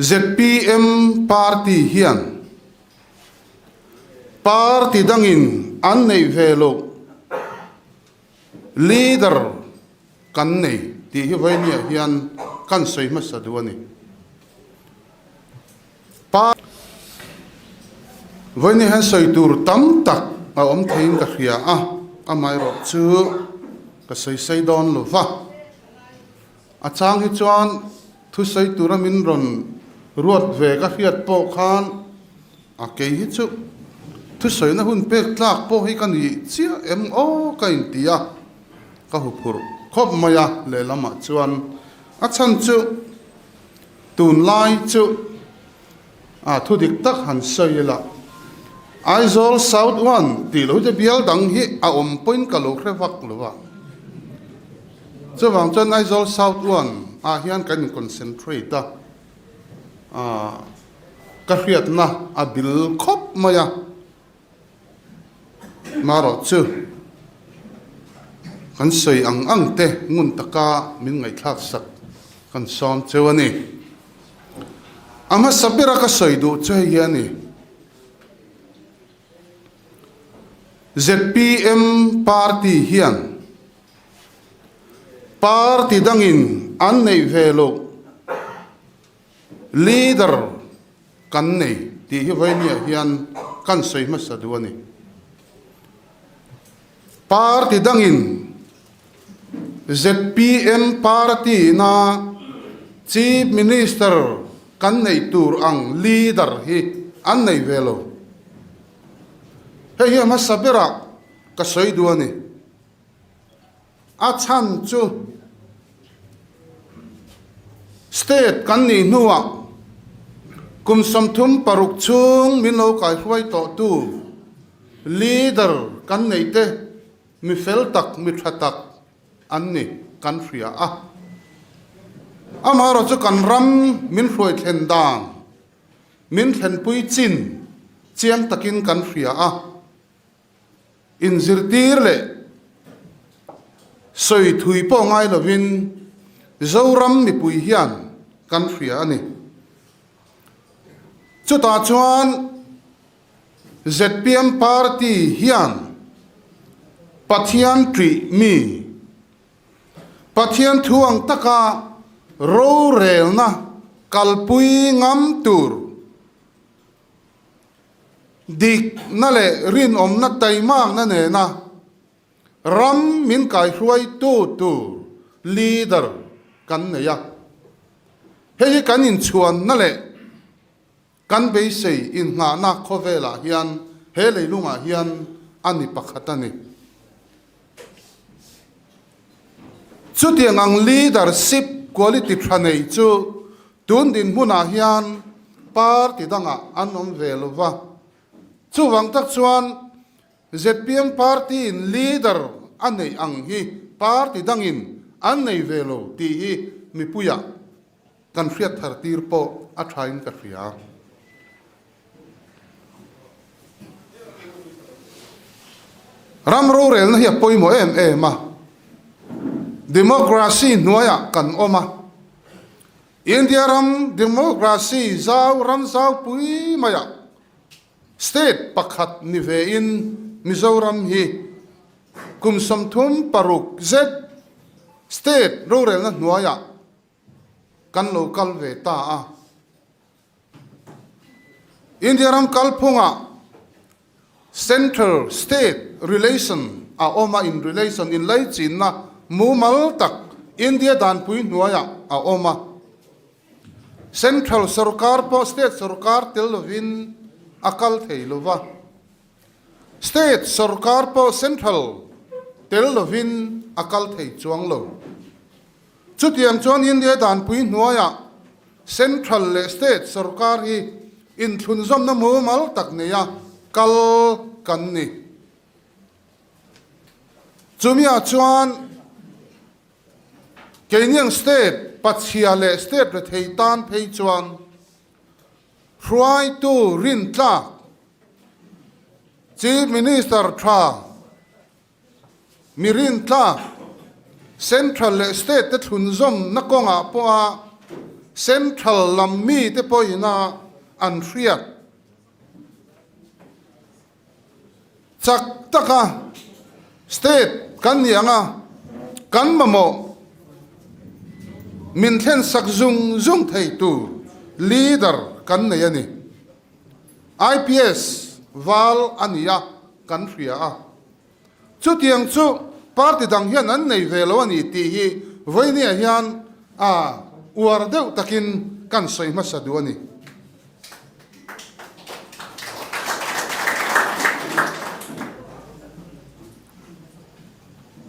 ZPM party hian party dangin an neih ve loh leader kan nei tih hi vawinia hian kan sawi hmasa duh a ni. Vawinia hian sawi tur tam tak a awm theiin ka hria a, amaherawh chu ka sawi sei dawn lo va. A chang hi chuan thusawi tura min rawn ruat ve ka hriat pawh khan a kei hi chu thusawina hun pek tlak pawh hi ka ni chiah em aw ka inti a, ka huphurh khawp mai a lehlamah chuan a chhan chu tunlai chu a thu dik tak han sawi ila Aizawl South One tih loh hi chu bial dang hi a awm pawhin ka lo hre vak lo a, chuvang chuan Aizawl South One ah hian kan in concentrate a, ah ka hriatna a bil khawp mai a, marawh chu kan sawi ang ang te ngun taka min ngaihthlak sak kan sawm cheu a ni. A hmasa bera ka sawi duh chu hei hi a ni. ZPM party hian party dangin an neih ve loh leader kan nei tih hi vawinia hian kan sawi hmasa duh a ni. Party dangin ZPM party ina Chief Minister kan neih tur ang leader hi an nei ve lo. Hei hi a hmasa berah ka sawi duh a ni. A chhan chu state kan nih hnuah kum 36 chhung min lo kaihruai tawhtu leader kan neih te Mi fel tak, mi tha tak an ni kan hria a. Amaherawh chu kan ram min hruai thlen dan, min thlenpui chin chiang takin kan hria a. Inzirtir leh sawi thui pawh ngai lovin Zoram mipui hian kan hria a ni. Chutah chuan ZPM party hian Pathian ṭih mi, Pathian thu ang taka rorelna kalpui ngam tur, dikna leh rinawmna taimakna nena ram min kaihruaitu tur leader kan nei a. Hei hi kan inchhuanna leh Kan beisei inngahna khawvelah hian he leilungah hian a ni pakhat a ni. Chutiang ang leadership quality tha nei chu tun dinhmunah hian party dangah an awm ve lo va. Chuvang tak chuan zpm party in leader a neih ang hi party dangin an nei ve lo tih hi mipuiah Kan hriat thar tir pawh a thain ka hria. Ram rorelna hi a pawimawh em em a. Democracy hnuaiah kan awm a. India ram democracy zau ram zau pui maiah state pakhat ni vein Mizoram hi kum 36 zet state rorelna hnuaiah Kan lo kal ve ta a. India ram kalphungah Central State relation a awm a, in relation inlaichinna mumal tak India danpui hnuaiah a awm a. Central sorkar pawh state sorkar tel lovin a kal thei lo va. State sorkar pawh Central tel lovin a kal thei chuang lo. Chutiang chuan India danpui hnuaiah Central leh State sorkar hi inthlunzawmna mumal tak neia kal kan ni. Chumiah chuan keiniang State pachhia leh State rethei tan phei chuan hruaitu rintlak Chief Minister tha Mi rintlak, Central leh State te thlunzawmna kawngah pawha. Central lam mite pawhina an hriat chak taka state kan ni ang a, kan mamawh min thlen sak zung zung thei tur leader kan nei a ni. IPS val a ni a, kan hria a. Chutiang chu party dang hian an nei ve lo a ni tih hi vawinia hian a uar deuh takin kan sawi hmasa duh a ni.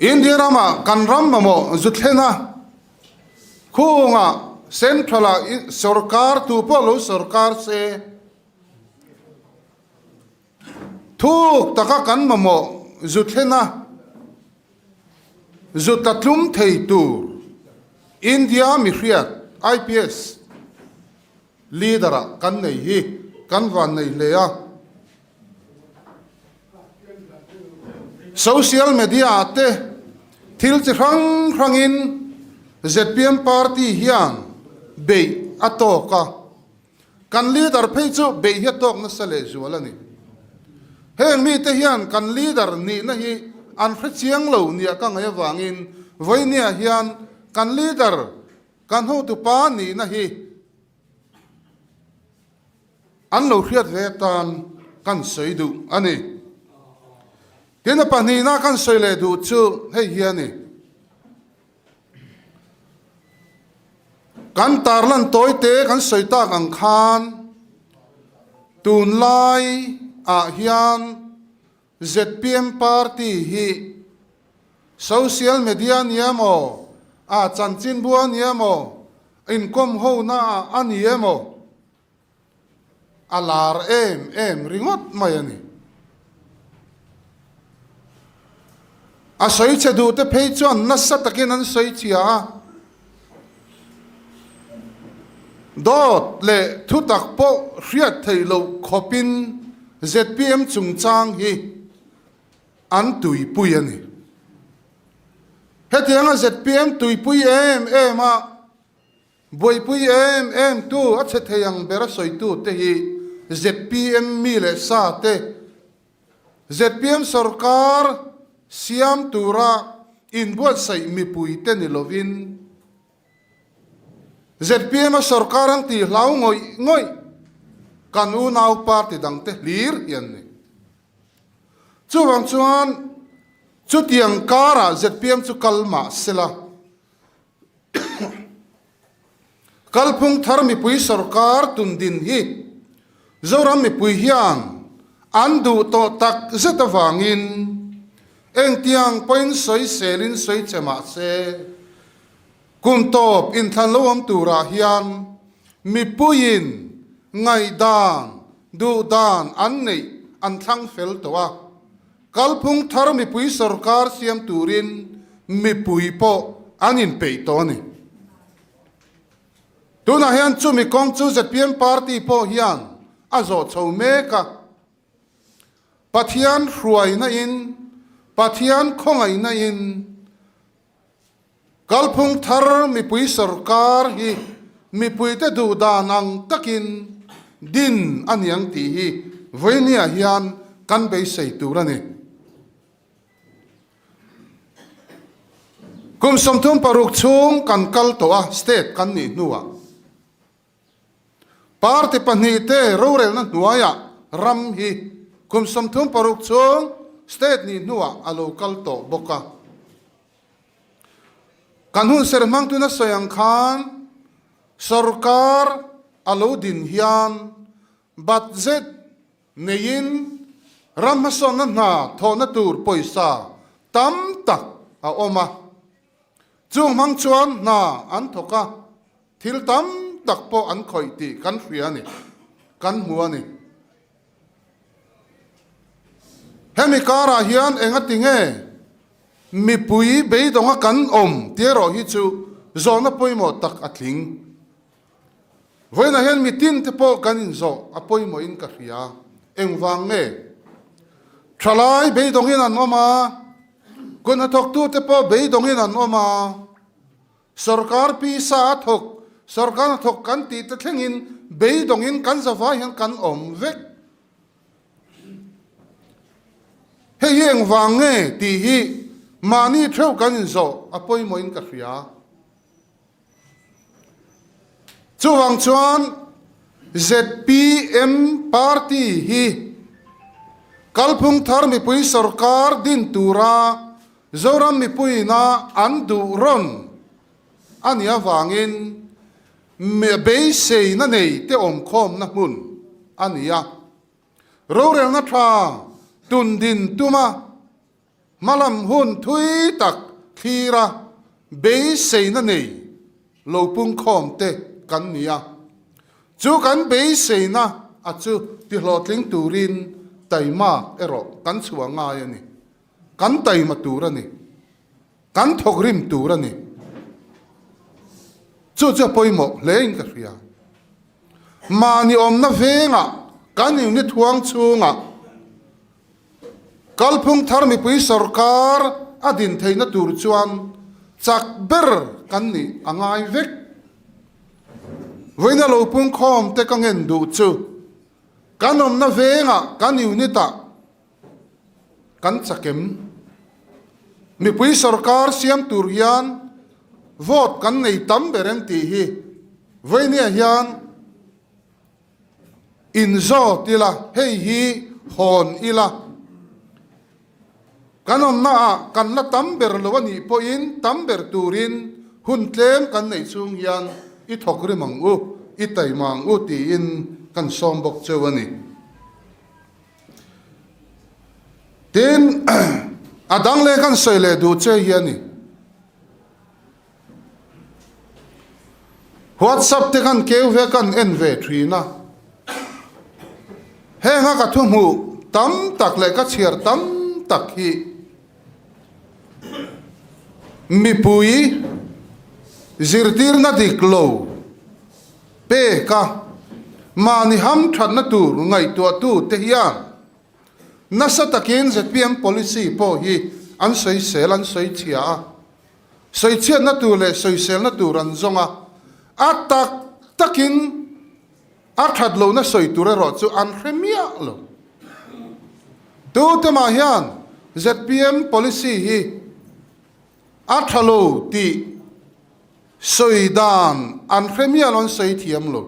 India ramah kan ram mamawh zu thlen a, khungah Central-ah sorkar tu pawh lo sorkar se, Thuk taka kan mamawh zu thlena zu tla tlum thei tur India mihriat IPS leader ah kan nei hi kan van nei hle a. Social media ah te thil chi hrang hrangin zpm party hian beih a tawk a. Kan leader phei chu beih hi a tawk nasa leh zual a ni. Heng mite hian kan leader nihna hi an hre chiang lo nia ka ngaih avangin vawinia hian kan leader kan hotupa nihna hi an lo hriat ve atan kan sawi duh a ni. Tin a pahnihna kan sawi leh duh chu hei hi a ni. Kan tarlan tawite kan sawi tak ang khan tunlai ah hian zpm party hi social media ni emaw, a chanchinbu a ni emaw, inkawm hona ah a ni emaw, A lar em em ringawt mai a ni. A sawi chhe duhte phei chuan nasa takin an sawi chhia a. Dawt leh thutak pawh hriat theih loh khawpin zpm chungchang hi an tuipui a ni. Hetianga zpm tuipui em em a Buaipui em em tu a che thei ang ber a sawitu te hi zpm mi leh sa te, zpm sorkar siam tura inbuatsaih mipui te ni lovin zpm a sorkar an tih hlau ngawih ngawih kan unau party dang te hlir hi an ni. Chuvang chuan chutiang karah zpm chu kal mah sela. Kalphung thar mipui sorkar tun din hi Zoram mipui hian an duh tawh tak zet avangin engtiang pawhin sawi selin sawi che mah se kum tawp inthlan lo awm turah hian mipuiin ngaihdan duhdan an neih an thlang fel tawh a. Kalphung thar mipui sorkar siam turin mipui pawh an inpeih tawh a ni. Tunah hian chumi kawng chu zpm party pawh hian a zawh chho mek a. Pathian hruaina in, Pathian khawngaihna in Kalphung thar mipui sorkar hi mipuite duh dan ang takin din a niang tih hi vawinia hian kan beisei tur a ni. Kum 36 chhung kan kal tawh a, state kan nih hnuah party pahnihte rorelna hnuaiah ram hi kum 36 chhung state nih hnuah a lo kal tawh bawk a. Kan hun ser hmang tuna sawi ang khan sorkar a lo din hian budget neiin ram hmasawnna hna thawhna tur pawisa tam tak a awm a. Chung hmang chuan hna an thawk a, thil tam tak pawh an khawih tih kan hria a ni, kan hmu a ni. Hemi karah hian engati nge mipui beidawnga kan awm tih erawh hi chu zawhna pawimawh tak a tling. Vawiinah hian mitin te pawh kan inzawh a pawimawhin ka hria. Engvang nge? Thalai beidawngin an awm a, kut hnathawktute pawh beidawngin an awm a, sorkar pisa a thawk. Sorkar hnathawk kan tih te thlengin beidawngin kan zavai hian kan awm vek. Hei hi engvang nge tih hi mahni theuh kan inzawh a pawimawhin ka hria. Chuvang chuan zpm party hi kalphung thar mipui sorkar din tura Zoram mipuiina an duh rawn a nih avangin beiseina nei te awmkhawmna hmun a ni a. Rorelna tha tundin tuma Hmalam hun thui tak thlira beiseina nei lo pungkhawm te kan ni a, chu kan beiseina a chu tihlawhtling turin taimak erawh kan chhuah ngai a ni. Kan taima tur a ni. Kan thawkrim tur a ni. Chu chu a pawimawh hlein ka hria. Mahni awmna vengah kan unit huang chhungah Kalphung thar mipui sorkar a din theihna tur chuan chak ber kan nih a ngai vek. Vawiina lo pungkhawm te ka ngen duh chu kan awmna vengah kan unit ah kan chakem. Mipui sorkar siam tur hian vote kan nei tam ber em tih hi vawinia hian Inzawt ila, hei hi hawn ila. Kan awmnaah kan la tam ber lo a nih pawhin tam ber turin hun tlem kan neih chhung hian i thawk rim ang u, i taima ang u tiin kan sawm bawk cheu a ni. Tin, a dang leh kan sawi leh duh che hi a ni. Whatsapp te kan keu ve kan en ve thin a, henga ka thu hmuh tam tak leh ka chhiar tam tak hi mipui zirtirna dik lo pek a, mahni hamthatna tur ngaihtuahtu te hian nasa takin zpm policy pawh hi an sawisel an sawichhia a. Sawichhiatna tur leh sawiselna tur an zawng a, a tak takin a that lohna sawi tur erawh chu an hre miah lo. Tute mah hian zpm policy hi a tha lo tih sawi dan an hre miah lo, an sawi thiam lo.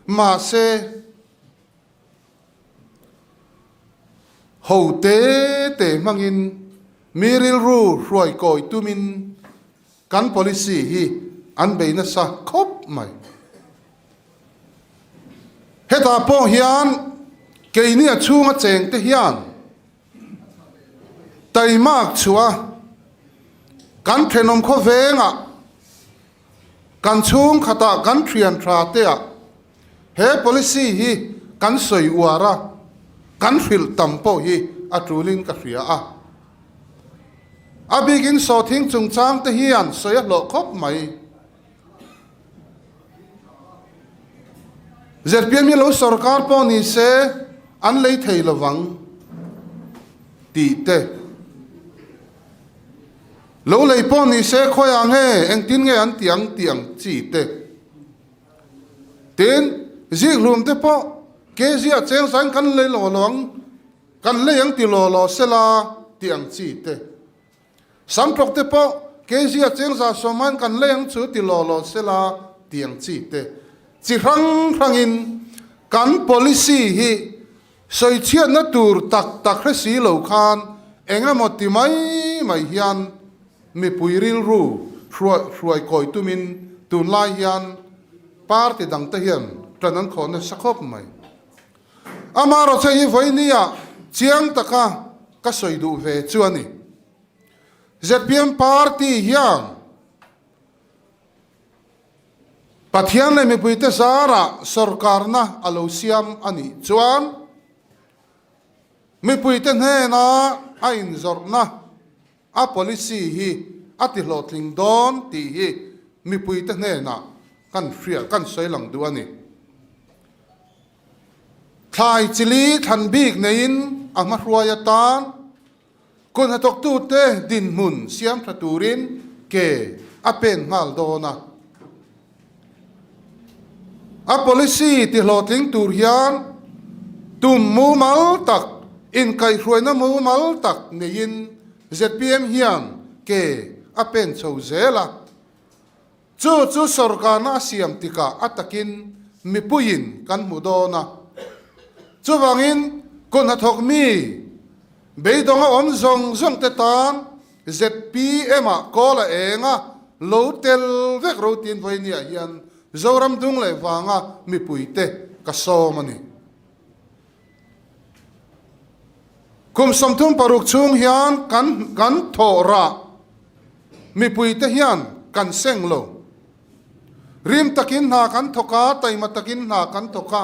Mahse, Ho te te hmangin mi rilru hruai kawi tumin kan policy hi an bei nasa khawp mai. Hetah pawh hian keini a chhunga cheng te hian taimak chhuah kan thenawm khawvengah kan chhungkhatah kan thian tha teah He policy hi kan sawi uar a, kan hrilh tam pawh hi a tulin ka hria a. A bikin sawthing chungchang te hian sawi a hlawh khawp mai. Zpm hi lo sorkar pawh ni se an lei thei lovang tih te, lo lei pawh ni se khawiah nge engtin nge an tih ang tih ang chi te. Tin, zikhlum te pawh kg ah cheng zain kan lei law law ang, kan lei ang ti law law sela tih ang chi te. Samtawk te pawh kg ah cheng za sawmain kan lei ang chu ti law law sela tih ang chi te. Chi hrang hrangin kan policy hi sawichhiatna tur tak tak hre si lo khan eng emaw ti mai mai hian Mipui rilru hruai kawi tumin tunlai hian party dangte hian ṭan an khawh nasa khawp mai. Amaherawhchu hi vawinia chiang taka ka sawi duh ve chu a ni. Zpm party hian Pathian leh mipuite zarah sorkarna a lo siam a nih chuan mipuite hnena a inzawrhna A policy hi a ti hlawhtling dawn tih hi mipuite hnenah kan hria, kan sawi lang duh a ni. Thlai chili thlan bik neiin a hmahruai atan kut hnathawktute dinhmun siam tha turin ke a pen nghal dawn a. A policy tihlawhtling tur hian tum mumal tak, inkaihhruaina mumal tak neiin zpm hian ke a pen chho zel a. Chu chu sorkarna a siam tikah a takin mipuiin kan hmu dawn a. Chuvangin kut hnathawk mi beidawnga awm zawng zawng te tan zpm ah kawl a eng a, lo tel vek rotiin vawinia hian Zoram dung leh vanga mipuite ka sawm a ni. Kum 36 chhung hian kan kan thawh rah mipuite hian kan seng lo. Rim takin hna kan thawk a, taima takin hna kan thawk a,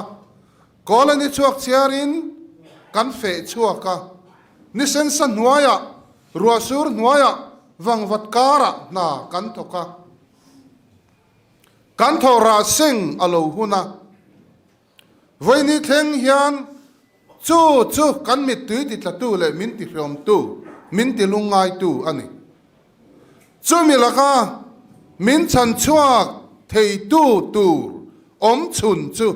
kawl a ni chhuak chhiarin kan feh chhuak a, ni sensa hnuaiah, ruahsur hnuaiah, vangvat karah hna kan thawk a. Kan thawh rah seng a lo hun a, vawiini thleng hian chu chu kan mittui titlatu leh min tihriawmtu, min tilungngaitu a ni. Chumi laka min chhan chhuak theitu tur awm chhun chu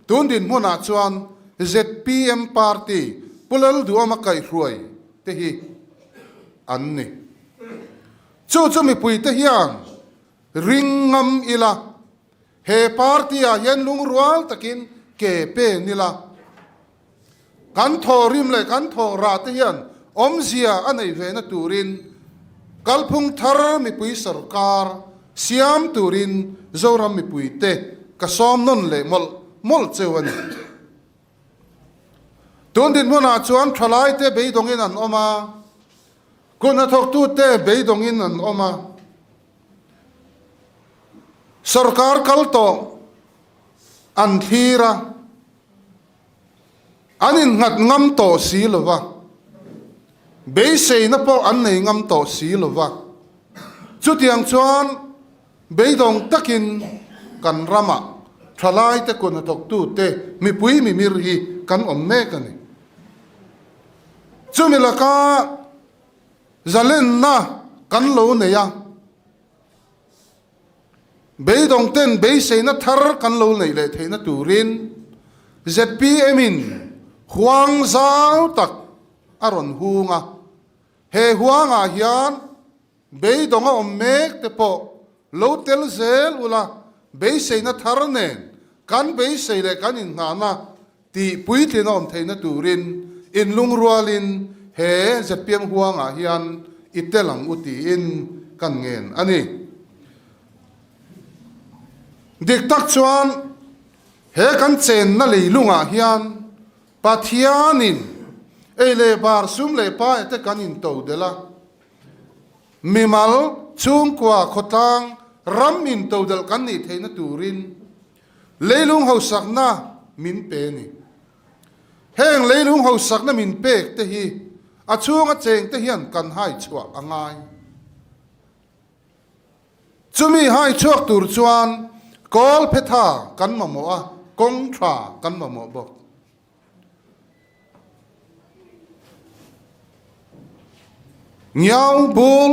tun dinhmunah chuan zpm party Pu Lalduhawma kaihhruai te hi an ni. Chu chu mipuite hian Ring ngam ila, he party ah hian lungrual takin ke pen ila, kan thawhrim leh kan thawh rah te hian awmzia a neih ve na turin kalphung thar mipui sorkar siam turin Zoram mipui te ka sawm nawn leh mawlh mawlh cheu a ni. Tun dinhmunah chuan thalai te beidawngin an awm a, Kut hnathawktute beidawngin an awm a, sorkar kal tawh an thlir a, an innghat ngam tawh si lo va, beiseina pawh an nei ngam tawh si lo va. Chutiang chuan beidawng takin kan ramah thalaite kut hnathawktute mipui mimir hi kan awm mek a ni. Chumi laka zalenna kan lo nei a, beidawng ten beiseina thar kan lo neih leh theihna turin zpm in huang zau tak a rawn hung a, he huangah hian beidawng a awm mek te pawh lo tel zel ula beiseina thar nen kan beisei leh kan inngahna Tih puitlin a awm theihna turin inlungrualin he zpm huangah hian i tel ang u tiin kan ngen a ni. Dik tak chuan he kan chenna leilungah hian Pathianin ei leh bar sum leh paia te kan into delh a, mimal, chhungkua, khawtlang, ram into delh kan nih theihna turin Leilung hausakna min pe a ni. Heng leilung hausakna min pek te hi a chhunga cheng te hian kan hai chhuah a ngai. Chumi hai chhuak tur chuan kawl phetha kan mamawh a, kawng tha kan mamawh bawk. Ngiau, bul,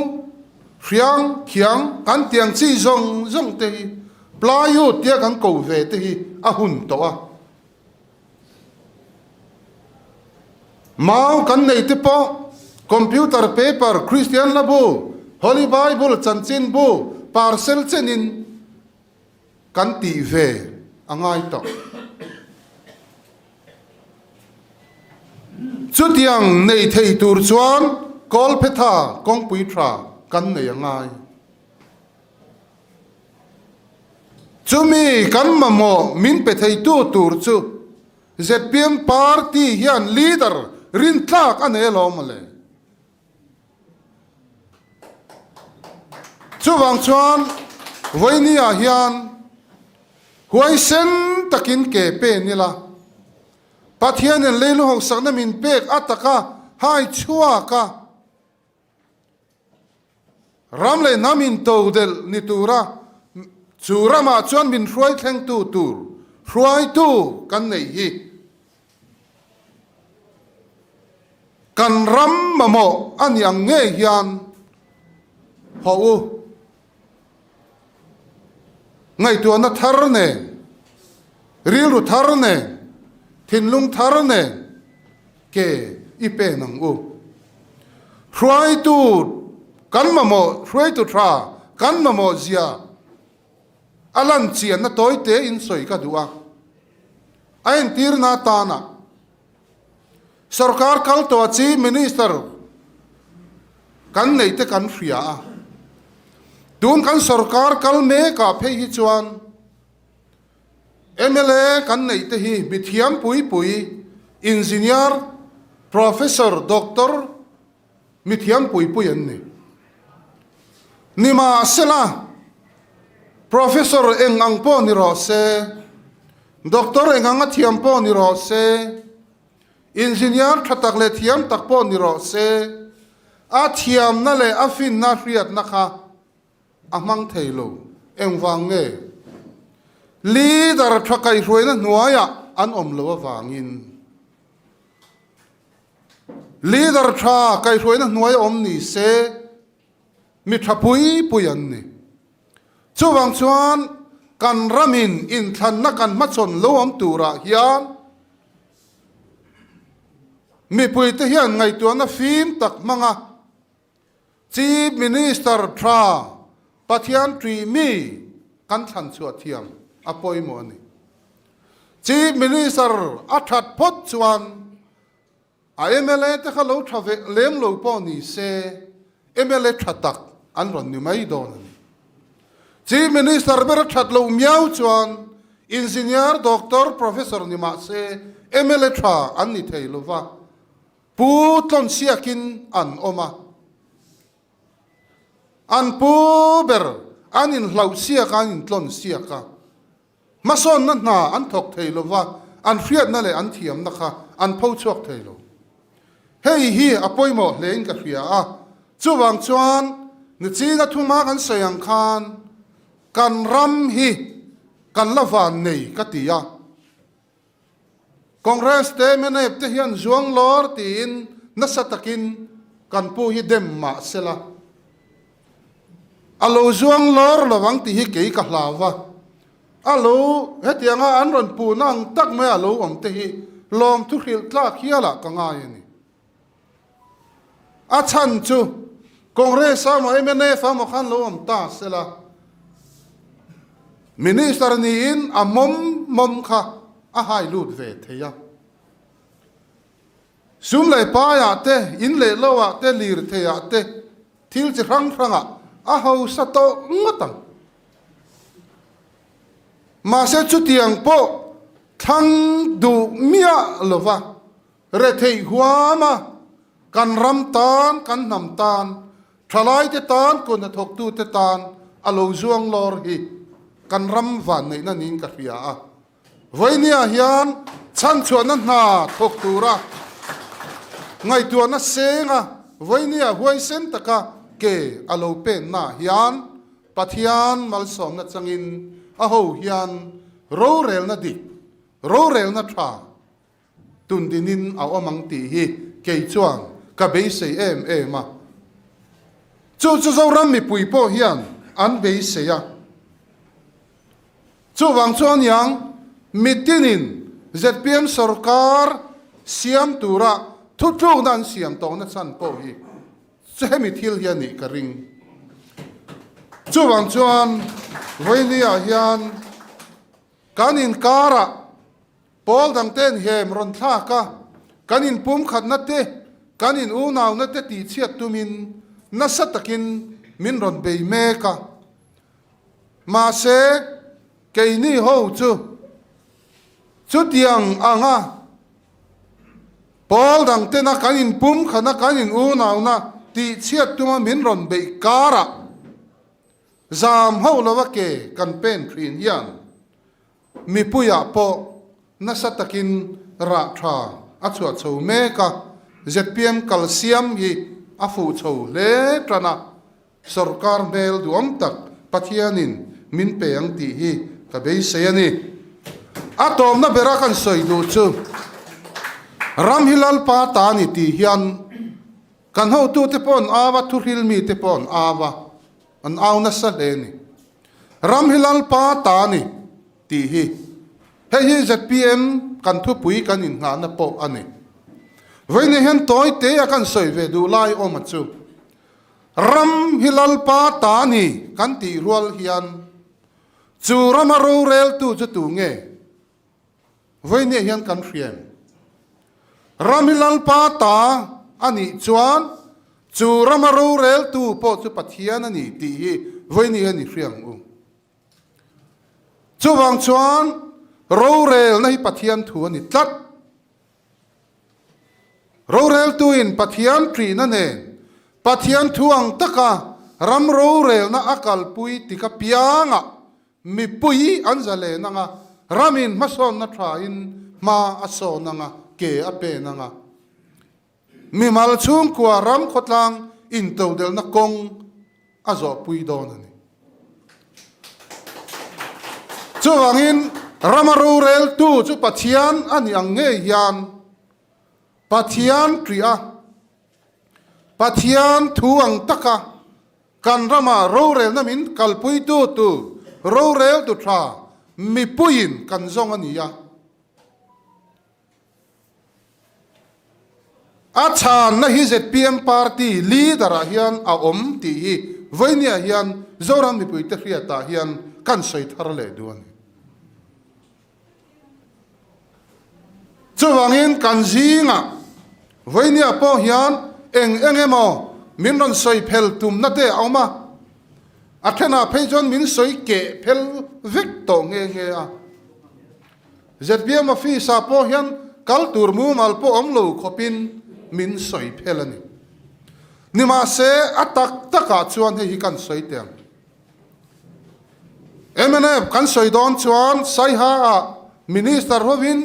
hriang, khiang kan tiang chi zawng zawng te hi plywood tia kan ko ve te hi a hun tawh a. Mau kan nei te pawh computer paper, Kristian hla bu, Holy Bible chanchin bu, parcel chenin Kan tih ve a ngai tawh. Chutiang nei thei tur chuan Kawlphetha kawngpui tha kan nei a ngai. Chumi kan mamawh min pe theitu tur chu zpm party hian leader rintlak a nei alawm mawle. Chuvang chuan vawinia hian huaisen takin ke pen ila, Pathianin leilu hausakna min pek a taka hai chhuak a, ram leh hnam intodelh ni tura chu ramah chuan min hruai thlengtu tur hruaitu kan neih hi. Kan ram mamawh a ni ang ngei hian haw u. Ngaihtuahna thar nen. Rilru thar nen, thinlung thar nen ke i pen ang u. Hruaitu kan mamawh, hruaitu tha kan mamawh zia a lan chianna tawi tein sawi ka duh a. A entirna atana Sorkar kal tawh a Chief Minister kan neih te kan hria a. Tun kan sorkar kal mekah phei hi chuan mla kan neih te hi mithiam pui pui, Engineer, Professor, Doctor mithiam pui pui an ni. Nimahsela, Professor eng ang pawh ni rawh se, Doctor eng anga thiam pawh ni rawh se, Engineer tha tak leh thiam tak pawh ni rawh se, a thiamna leh a finna hriatna kha a hmang thei lo. Engvang nge? Leader tha kaihhruaina hnuaiah an awm lo avangin. Leader tha kaihhruaina hnuaia awm ni se, mi tha pui pui an ni. Chuvang chuan kan ramin inthlanna kan hmachhawn lo awm turah hian mipuite hian ngaihtuahna fim tak hmanga Chief Minister tha Pathian ṭih mi kan thlan chhuah thiam a pawimawh a ni. Chief Minister a ṭhat phawt chuan a mla te kha lo ṭha ve lem lo pawh ni se mla ṭha tak an rawn ni mai dawn a ni. Chief Minister ber a ṭhat loh miau chuan Engineer, Doctor, Professor ni mah se mla ṭha an ni thei lo va, Pu Tlawnsiakin an awm a, an pu ber an inhlauhsiak a, an intlawnsiak a, hmasawnna hna an thawk thei lo va, an hriatna leh an thiamna kha an pho chhuak thei lo. Hei hi a pawimawh hlein ka hria a, chuvang chuan nichin a thuma kan sawi ang khan kan ram hi kan la van nei ka ti a. Congress te mnf te hian zuang lawr tiin nasa takin kan pu hi dem mah sela, a lo zuang lawr lo ang tih hi kei ka hlau va, a lo hetianga an rawn puhna ang tak mai a lo awm te hi lawmthu hrilh tlak hialah ka ngai a ni. A chhan chu Congress a maw mnf a maw khan lo awm ta sela, Minister niin a mawm mawm kha a hai lut ve thei a. Sum leh paiah te, in leh lo ah te, lirthei ah te, thil chi hrang hrang ah a hausa tawh ngawt ang. Mahse chutiang pawh thlang duh miah lova Retheih huama kan ram tan, kan hnam tan, thalaite tan, kut hnathawktute tan a lo zuang lawr hi kan ram vanneihna niin ka hria a. Vawinia hian chhanchhuahna hna thawk tura ngaihtuahna senga vawinia huaisen taka ke a lo pennaah hian Pathian malsawmna changin a ho hian rorelna dik, rorelna tha, Tundinin a awm ang tih hi kei chuan ka beisei em em a. Chu chu Zoram mipui pawh hian an beisei a. Chuvang chuan iang mitinin zpm sorkar siam tura thutlukna an siam tawhna chhan pawh hi chu hemi thil hi a nih ka ring. Chuvang chuan vawinia hian kan inkarah Pawl dangte'n hem rawn thlak a, kan inpumkhatna te, kan in unauna te tihchhiat tumin nasa takin min rawn bei mek a. Mahse, keini ho chu chutiang anga pawl dangtena kan inpumkhatna, kan in unauna tihchhiat tuma min rawn beih karah zam ho lova ke kan pen thin hian Mipuiah pawh nasa takin rah tha a chhuah chho mek a, zpm kal siam hi a fuh chho hle tan a, sorkar hmel duam tak Pathianin min pe ang tih hi ka beisei a ni. A tawmna bera kan sawi duh chu ram hi Lalpa ta a ni tih hian kan hotute pawh an au a, thuhrilmite pawh an au a, an au nasa hle a ni. Ram hi Lalpa ta a ni tih hi. Hei hi zpm kan thupui kan innghahna pawh a ni. Vawiin hian tawi te a kan sawi ve duh lai awm a chu. Ram hi Lalpa ta ni kan tih rual hian chu rama roreltu chu tu nge? Vawiin hian kan hriam. Ram hi Lalpa ta a nih chuan chu rama roreltu pawh chu Pathian a ni tih hi vawiin hian i hria ang u. Chuvang chuan rorelna hi Pathian thu a ni tlat. Roreltuin Pathian ṭihna nen Pathian thu ang taka ram rorelna a kalpui tik apiangah mipui an zalen anga, ramin hmasawnna ṭhain hma a sawn anga, ke a pen anga. Mimal chhungkua ram khawtlang intodelhna kawng a zawhpui dawn a ni. Chuvangin rama roreltu chu Pathian a nih ang ngei hian Pathian ṭih a, Pathian thu ang taka kan rama rorelna min kalpuitu tur roreltu ṭha mipuiin kan zawng a ni a. A chhanna hi zpm party leader ah hian a awm tih hi vawinia hian Zoram mipuite hriatah hian kan sawi thar leh duh a ni. Chuvangin kan zingah vawinia pawh hian eng eng emaw min rawn sawi phel tumna te a awm a, a thenah phei chuan min sawi keh phel vek tawh nghe nghe a. Zpm office ah pawh hian kal tur mumal pawh awm lo khawpin min sawi phel a ni. Nimahse, a tak takah chuan hei hi kan sawi teh ang. Mnf kan sawi dawn chuan Saiha ah Minister hovin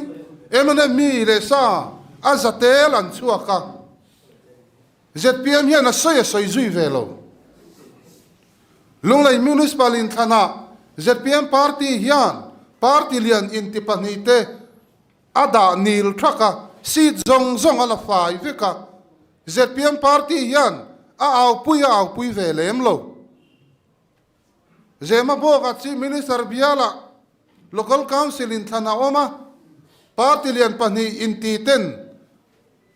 mnf mi leh sa a zatel an chhuak a. Zpm hian a sawi a sawi zui ve lo. Lunglei Municipal inthlanah zpm party hian party lian inti pahnihte a dah nil thak a, seat zawng zawng a la fai vek a. Zpm party hian a aupui a aupui ve lem lo. Zemabawka Chief Minister bialah Local Council inthlan a awm a, party lian pahnih inti ten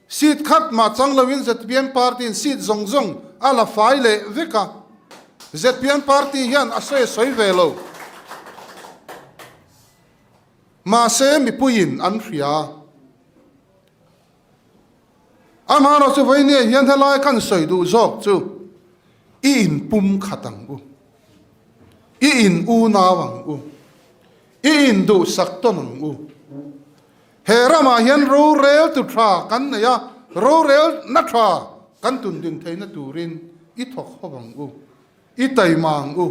Seat khat mah chang loin zpm party in seat zawng zawng a la fai leh vek a, zpm party hian a sawi a sawi ve lo. Mahse mipuiin an hria. Amaherawh chu vawinia hian helai kan sawi duh zawk chu i inpum khat ang u, i in unau ang u, i induhsak tawn ang u. He ramah hian rorel tu tha kan nei a, rorel na tha kan tun din theihna turin i thawk ho ang u, i taima ang u.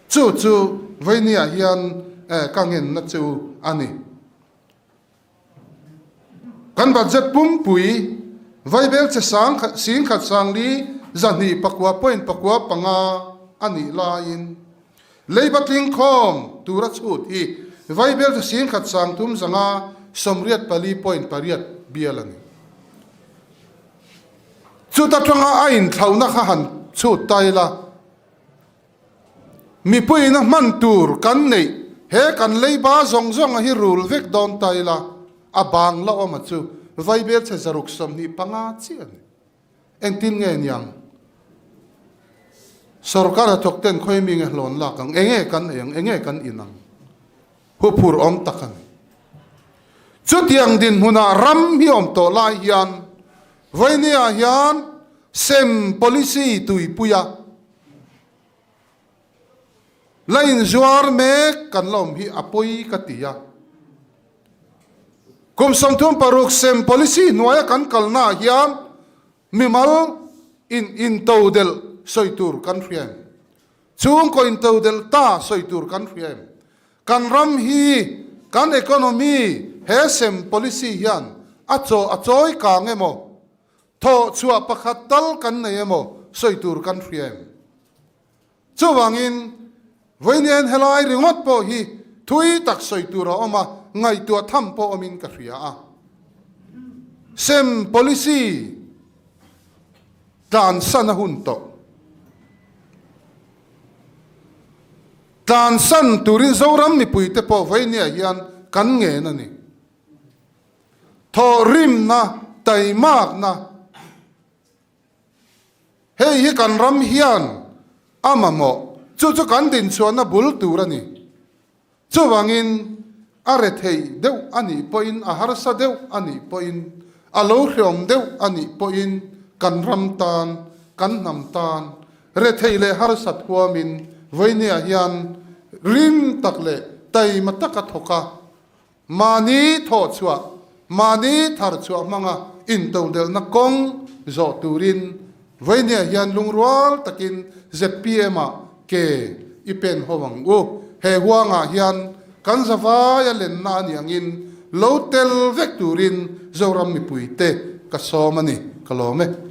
Chu chu Vainia hian ka ngenna chu a ni. Kan budget pumpui Vaibel che sang singkhat sangli 204 point 4 5 a nih laiin, Leiba tlingkhawm tura chhut hi Vaibel chu 10,000 sangthum zanga 84 point pariat bial a ni. Chuta tanga a inthlauhna kha han chhut ta ila, mipuiin a hman tur kan neih he kan leiba zawng zawnga hi rul vek dawn ta ila, a bang la awm a chu Vaibel chhe 625 chiah a ni. Engtin nge niang? Sorkar hnathawk ten khawi mi nge hlawn lak ang? Enge kan ei ang? Enge kan in ang? Huphur awm tak a ni. Chutiang dinhmunah ram hi awm tawh lai hian Vawinia hian sem policy tuipuia la inzuar mek kan la awm hi a pawi ka ti a. Kum 36 sem policy hnuaia kan kalnaah hian mimal in intodelh sawi tur kan hria em? Chhungkaw intodelh ta sawi tur kan hria em? Kan ram hi kan economy he sem policy hian a chaw a chawi kang emaw, thawh chhuah pakhat tal kan nei emaw sawi tur kan hria em? Chuvangin, vawiin helai ringawt pawh hi thui tak sawi tur a awm a, ngaihtuah tham pawh awmin ka hria a. Sem policy tlansan a hun tawh. Tlansan turin Zoram mipuite pawh vawinia hian kan ngen a ni. Thawhrimna, taimakna, hei hi kan ram hian a mamawh, chu chu kan dinchhuahna bul tur a ni. Chuvangin, a retheih deuh a nih pawhin, a harsa deuh a nih pawhin, a lo hreawm deuh a nih pawhin kan ram tan, kan hnam tan retheih leh harsat huamin vawinia hian rim tak leh taima taka thawk a, mahni thawhchhuah, mahni tharchhuah hmanga intodelhna kawng zawh turin vawinia hian lungrual takin ZPM-ah ke i pen ho ang u. He huangah hian kan zavaia lenna a nih angin lo tel vek turin Zoram mipuite ka sawm a ni. Ka lawm e.